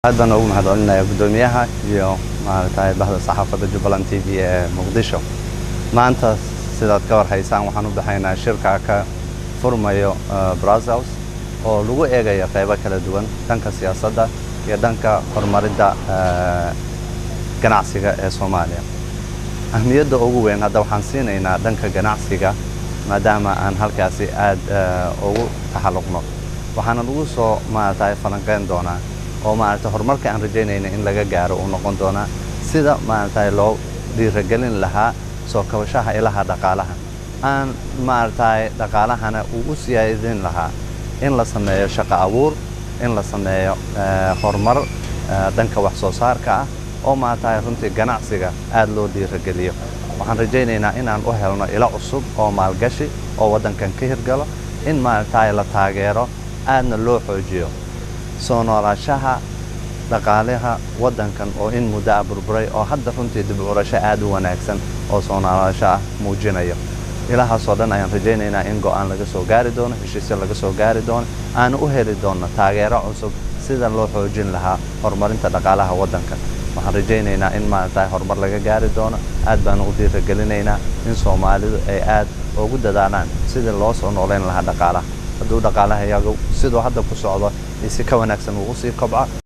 Aad baan ugu mahadcelinayaa guddoomiyaha iyo maaragtay bahda saxaafadda Jubbaland TV ee Muqdisho. Maanta sidaad ka warhaysaan waxaan u baxaynaa shirka ka furmayo Brussels oo lagu eegayo qeybo kala duwan, dhanka siyaasadda iyo dhanka horumaridda ganacsiga ee Soomaaliya. Ahmiyadda ugu weyn hadda waxaan siinaynaa dhanka ganacsiga, maadaama aan halkaasi aad ugu taxalluqno. Waxaana lagu soo maaragtay falanqeyn doonaa oo maaragtay horumarka aan rajaynayna in laga gaaro uu noqon doonaa sida maaragtay loo dhiirigelin lahaa soo kabashaha ilaha dhaqaalaha, aan maaragtay dhaqaalahana uu u siyaadin lahaa in la sameeyo shaqo abuur, in la sameeyo horumar dhanka wax soo saarka ah oo maaragtay runtii ganacsiga aad loo dhiirigeliyo. Waxaan rajaynaynaa inaan u helno ilo cusub oo maalgashi oo waddankan ka hirgalo, in maaragtay la taageero aadna loo xoojiyo soo noolaashaha dhaqaalaha waddankan oo in muddo ah burburay oo hadda runtii dib u curasho aad u wanaagsan oo soo noolaasho ah muujinayo. Ilahaasoo dhan ayaan rajaynaynaa in go'aan laga soo gaari doono, heshiisyo laga soo gaari doono, aanu u heli doonno taageero cusub sida loo xoojin lahaa horumarinta dhaqaalaha waddanka. Waxaan rajaynaynaa in maaragtay horumar laga gaari doono. Aad baanu u dhiirigelinaynaa in Soomaalidu ay aad ugu dadaalaan sidii loo soo nooleyn lahaa dhaqaalaha. Hadduu dhaqaalaha iyagu siduu hadda ku socdo iyo si ka wanaagsan uu usii kobco.